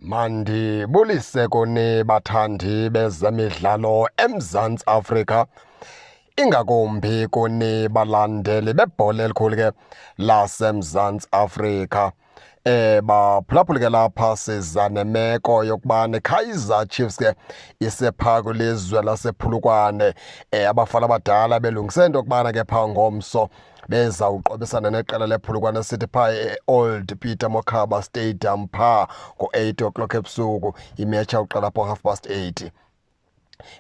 Mandibulise kuni bathandi bezemidlalo eMzantsi Afrika, ingakumbi kuni balandeli bebhola elikhulu ke laseMzantsi Afrika. Baphulaphuli ke lapha siza nemeko yokuba neKaizer Chiefs ke isepha kwilizwe lasePhulukwane. Abafana abadala belungise into yokubana ke phaa ngomso bezawuqobisana neqela lePhulukwane City phaa e-Old Peter Mokaba Stadium phaa ngo-8 o'clock ebusuku. Imetshi yawuqala phaa 8:30.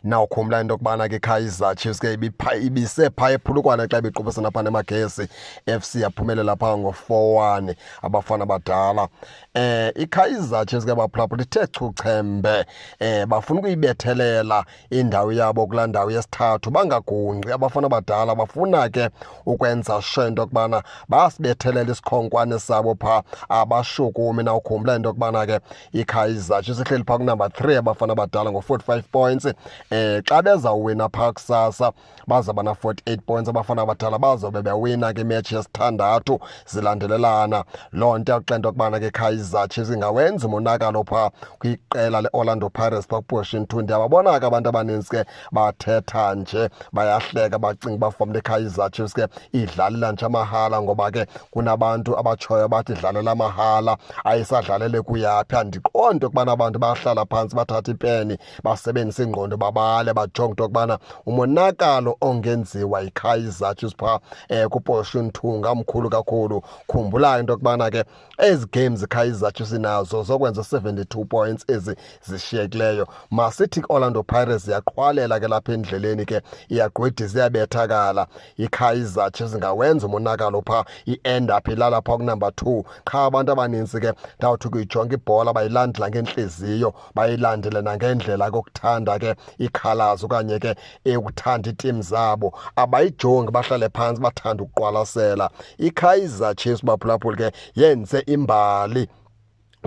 Nawukhumbula into yokubana ke Kaizer Chiefs ke ibise phaa ePhulukwane xa ibiqubisana phaa neMagesi FC, yaphumelela phaa ngo-4-1 abafana abadala. IKaizer Chiefs ke baphulaphula ithe chuchembe, bafuna ukuyibethelela indawo yabo kulaa ndawo yesithathu, bangagungqi abafana abadala. Bafuna ke ukwenza sure into yokubana bayasibethelela isikhonkwane sabo phaa, abashukumi. Nawukhumbula into yokubana ke iKaizer Chiefs ihleli phaa kunumber 3 abafana abadala ngo-45 points. Xa bezawuwina phaa kusasa bazawuba na-48 points abafana abadala, bazobe bewina ke imetshi yesithandathu zilandelelana. Loo nto yakuxela into yokubana ke Kaizer Chiefs ingawenza umonakalo phaa kwiqela le-Orlando Pirates phaa kuPosition 2. Ndiyababona ke abantu abanintsi ke bathetha nje, bayahleka, bacinga uba fomle iKaizer Chiefs ke idlalela nje amahala, ngoba ke kunabantu abatshoyo bathi idlalela amahala, ayisadlalele kuyaphi. Andiqondi ukubana abantu bahlala phantsi bathathe ipeni basebenzise ingqondo babale bajonge into yokubana umonakalo ongenziwa yiKaizer Chiefs phaa kuPosition 2 ngamkhulu kakhulu. Khumbula into yokubana ke ezi games iKaizer Chiefs inazo zokwenza 72 points ezi zishiyekileyo. Masithi Orlando Pirates iyaqhwalela ke lapha endleleni ke, iyagqwedisa, iyabethakala, iKaizer Chiefs ingawenza umonakalo phaa, i-end up ilala phaa kunumber 2. Qha abantu abanintsi ke ndawuthi ukuyijonga ibhola bayilandela ngentliziyo, bayilandele nangendlela kokuthanda ke ii-colours okanye ke ukuthanda iitim zabo, abayijongi bahlale phantsi bathanda ukuqwalasela. IKaizer Chiefs baphulaphuli ke yenze imbali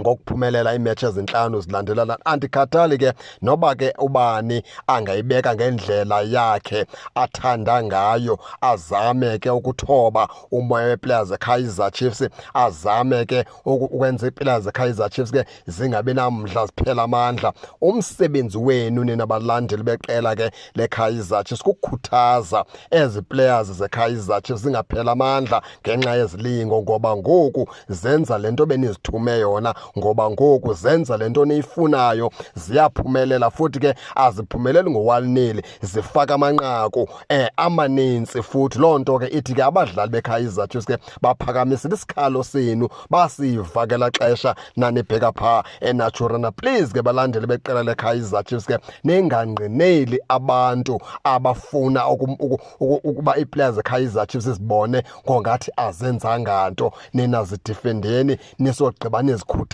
ngokuphumelela iimetshi ezintlanu zilandelelana. Andikhathali ke noba ke ubani angayibeka ngendlela yakhe athanda ngayo, azame ke ukuthoba umoya wee-players zeKaizer Chiefs, azame ke ukwenza ii-players zeKaizer Chiefs ke zingabi namdla, ziphela amandla. Umsebenzi wenu nina balandeli beqela ke leKaizer Chiefs kukukhuthaza ezi players zeKaizer Chiefs zingaphela amandla ngenxa yezilingo, ngoba ngoku zenza le nto benizithume yona, ngoba ngoku zenza le nto niyifunayo, ziyaphumelela. Futhi ke aziphumeleli ngo-1-0, zifaka amanqaku amanintsi. Futhi loo nto ke ithi ke abadlali beKaizer Chiefs ke baphakamisile isikhalo senu, basiva ke laa xesha nanibheka phaa eNaturena. Please ke balandeli beqela leKaizer Chiefs ke ningangqineli abantu abafuna ukuba ii-players zeKaizer Chiefs zibone ngongathi azenzanga nto. Nina zidifendeni, nisogqiba nizikhuthaze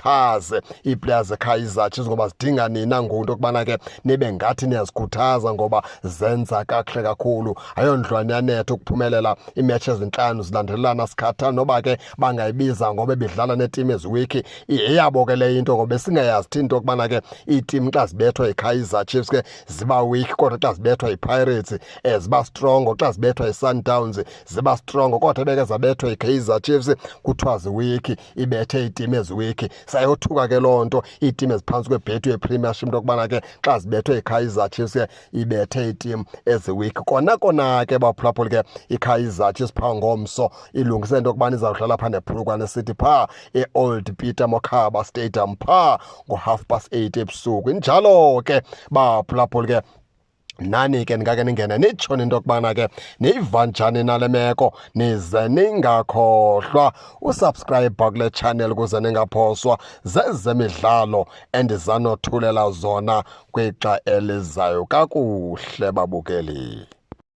ii-players zeKaizer Chiefs, ngoba zidinga nina ngoku into yokubana ke nibe ngathi niyazikhuthaza, ngoba zenza kakuhle kakhulu. Ayondlwane yanetha ukuphumelela iimetshi ezintlanu zilandelelana. Sikhathali noba ke bangayibiza ngoba ebidlala neetim eziwikhi, yeyabo ke le into, ngoba besingayazi thina into yokubana ke iitim xa zibethwa yiKaizer Chiefs ke ziba weak, kodwa xa zibethwa yiPirates ziba strong, xa zibethwa yiSundowns ziba strong, kodwa ebeke zabethwa yiKaizer Chiefs kuthiwa ziweak, ibethe iitim eziweak. Sayothuka ke loo nto, iitim eziphantsi kweBetway Premiership, into yokubana ke xa zibethwe yiKaizer Chiefs ke ibethe iitim eziweak. Kona kona ke baphulaphuli ke iKaizer Chiefs phaa ngomso ilungise into yokubana izawudlala phaa nePhulukwane City phaa e-Old Peter Mokaba Stadium phaa ngo-8:30 ebusuku. Injalo ke baphulaphuli ke, nani ke ningake ningene nitsho into yokubana ke niyiva njani nale meko, nize ningakhohlwa usubscribe kule channel ukuze ningaphoswa zezemidlalo endizanothulela zona kwixa elizayo. Kakuhle babukeli.